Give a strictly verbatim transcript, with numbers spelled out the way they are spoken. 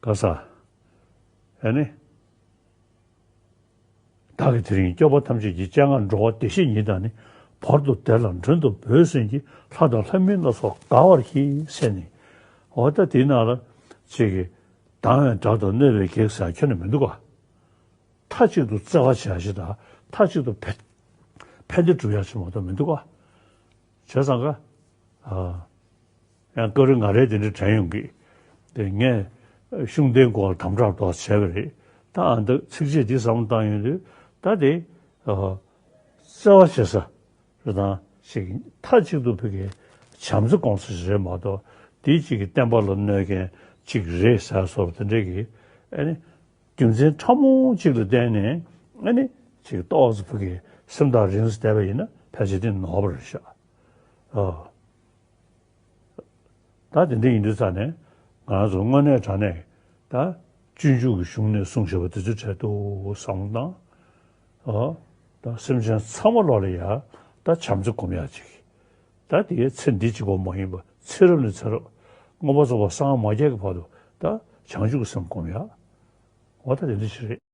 ག་ས། ཨ་ནི། བདག་གིས་དེ་རིང་སྐྱོབ་པ་ཐམས་ཅད་ཀྱི། སྤྱན་སྔར་འགྲོ་བ་བདེ་གཤེགས་ཉིད་དང་ནི། བར་དུ་བདེ་ལ་མགྲོན་དུ་བོས་ཟིན་གྱིས། ལྷ་དང་ལྷ་མིན་ལ་སོགས་དགའ་བར་གྱིས་ཟེར་ནས། འོ་ད་དེའི་ནང་ལ་ཅིག་གིས་སྡང་བའི་དགྲ་དང་གནོད་པའི་བགེགས་ཟེར་ཁྱོན་ནས་མི་འདུག་ག་མཐའ་གཅིག་ཏུ་བརྩེ་བ་བྱ་ཞིག་དང་མཐའ་གཅིག་ཏུ་ཕན་ཕན་བདེ་སྒྲུབ་ཡ་ཞིག་མ་གཏོགས་མི་འདུག་ག་བྱས་ཙང་ཀ་ཨ། ཡང་སྐབས་རེ་ང་རའི་དེ་འདྲ་དྲན་ཡོང་གི། དེ་ངས་ཤུགས་ལྡན་སྐོར་དམ་དྲག་ཏོག་བྱས་པ་རེད། ད་ཨ་འདི་ཚིགས་བཅད་འདི་བསམ་བློ་བཏང་ཡོང་དུས་ད་དེ་ཨ། བརྩེ་བ་བྱེད་ས་རེད་དང་ཞིག་མཐའ་གཅིག་ཏུ་ཕ་གི་བྱམས་བརྩེ་སྐོང་ས་ཞིག་རེད་མ་གཏོགས། དེ་གཅིག་གི་བསྟན་པ་ལ་གནོད་མཁན་གཅིག་རེད་ཟེར་སོགས་དེ་འདྲ་གི་ཨ་ནི་རྒྱུ་མཚན་ཕྲ་མོ་གཅིག་ལ་བརྟེན་ནས་ཨ་ནི་ཅིག་ཏོག་ཙམ་ཕ་གི་སེམས་ཐག་རིང་ཙམ་བསྡད་པ་ཡིན་ན་ཕལ་ཆེར་དེ་ནོར་བ་རེད་ཤག་ཨ། ད་དེ་འདྲ་ཡིན་དུས་ཙང་ནས་ང་རང་ཚོ་དངོས་གནས་དྲང་གནས་ད་སྤྱོད་འཇུག་གི་གཞུང་ནས་གསུངས་བཞག་པ་དེ་ཚོའི་གྲས་དུ་བསམ་བློ་བཏང་། ཨོ། ད་སེམས་ཅན་ཚང་མ་ལོག་ལ་ཡ་ད་བྱམས་བརྩེ་སྒོམ་ཡག་ཅིག་ད་དེའི་ཚེ་འདི་གཅིག་པོ་མ་ཡིན་པ་ཚེ་རབས་ནས་ཚེ་རབས་མངོན་པར་རྫོགས་པར་སངས་མ་རྒྱས་ཀྱི་བར་དུ་ད་བྱང་ཆུབ་ཀྱི་སེམས་སྒོམ་ཡག་འོ་ད་དེ་འདྲ་ཞིག་རེད།